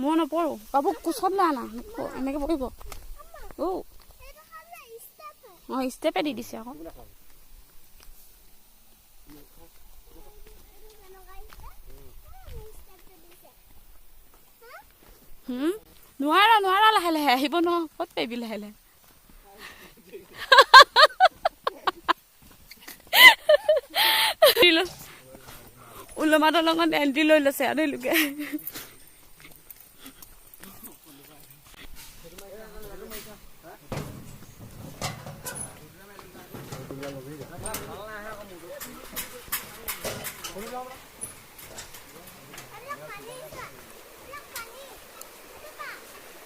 মই নপৰোঁ বাবু, কোচত লৈ আনা, এনেকৈ পৰিব। অ' অঁ, ষ্টেপে দি দিছে আকৌ। নোৱাৰা নোৱাৰা, লাহে লাহে আহিব ন, ক'ত পাৰিবি লাহে লাহে। ওলমা দলঙত এণ্ট্ৰি লৈ লৈছে আৰু তেওঁলোকে।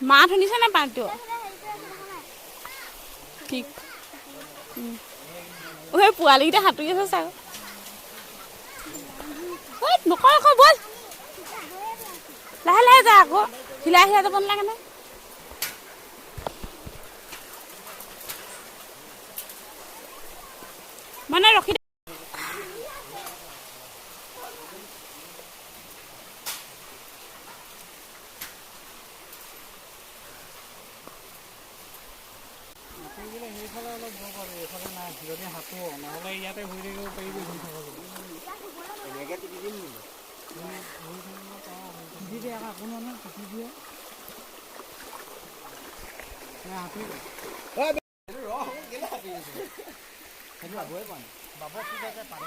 মাত শুনিছে নে পানীটো? ঠিক সেই পোৱালীকেইটা সাঁতুৰি আছে চাগে। নকয় আকৌ, ব'ল লাহে লাহে যা আকৌ, হিলাই হিলাই যাব নালাগে নহয়। মানে ৰখি সেইফালে অলপ বৰ পাবি, এইফালে নাই। যদি সাঁতোৰ নহ'লে ইয়াতে ঘূৰি থাকিব পাৰিবি। ঘূৰি থাক এনেকৈ তিতি দিম নেকি? ঘূৰি থাকিব পাৰ। তিতি দিয়ে আকৌ, একো নহয়, তিতি দিয়ে। সাঁতুৰি সেইটো আগুৱাই পোৱা নাই। বাব ঠিক আছে, পানী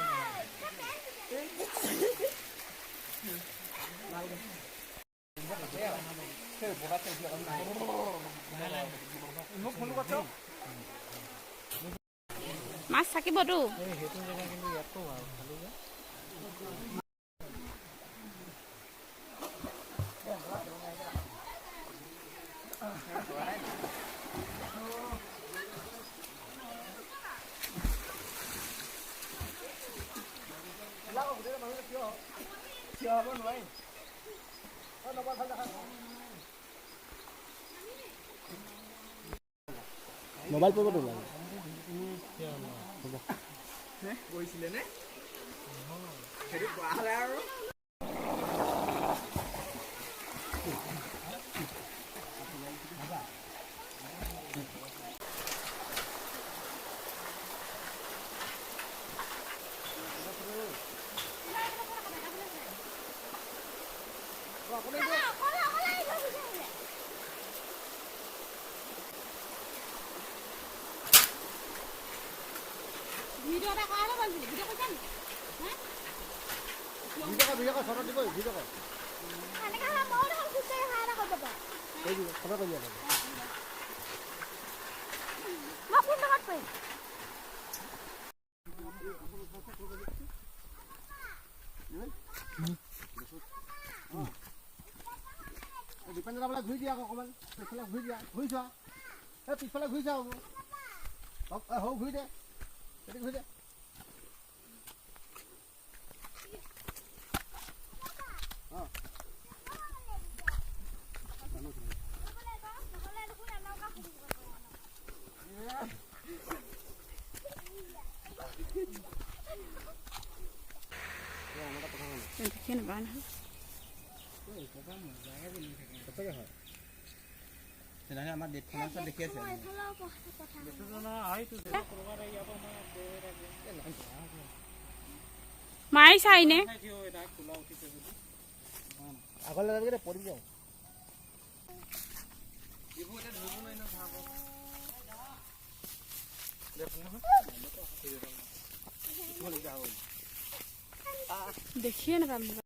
মোক ফোন কৰিছ। মাছ থাকিবতো। সেইটো জেগা কিন্তু ইয়াতকৈ ভাল খালি যে। থিয় হ'ব নোৱাৰিম। মোবাইল পৰিব তো। গৈছিলে নে সেইটো কোৱা হ'লে আৰু। ভিডিঅ' এটা কৰা হ'লে, ভিডিঅ' কৰিছা নেকি? 2 টকা 2 টকা ছটা দিব, 2 টকা। ছটা কৰি দিব। মই কোন টকাত কৰিম? দীপেন্দ্ৰ বোলে ঘূৰি দিয়া আকৌ অকণমান পিছফালে ঘূৰি দিয়া, ঘূৰি যোৱা। এই পিছফালে ঘূৰি যোৱা হ'ব, হৌ ঘূৰি দে, সেইটো ঘূৰি দে। অঁ। দেখি নাপায় নহয়। সঁচাকৈ হয়, তেনেহ'লে আমাৰ দেশখনৰ ওচৰত দেখি আছে। সেইটো ইয়াৰ পৰা মই গৈ থাকে। মাৰিছা এনে। খোলা উঠিছে বুলি। আগলৈ যাবি, পৰি যাওঁ। এইবোৰ এতিয়া ধৰিব নোৱাৰি নহয়। চাব দেখিয়ে নাপাম।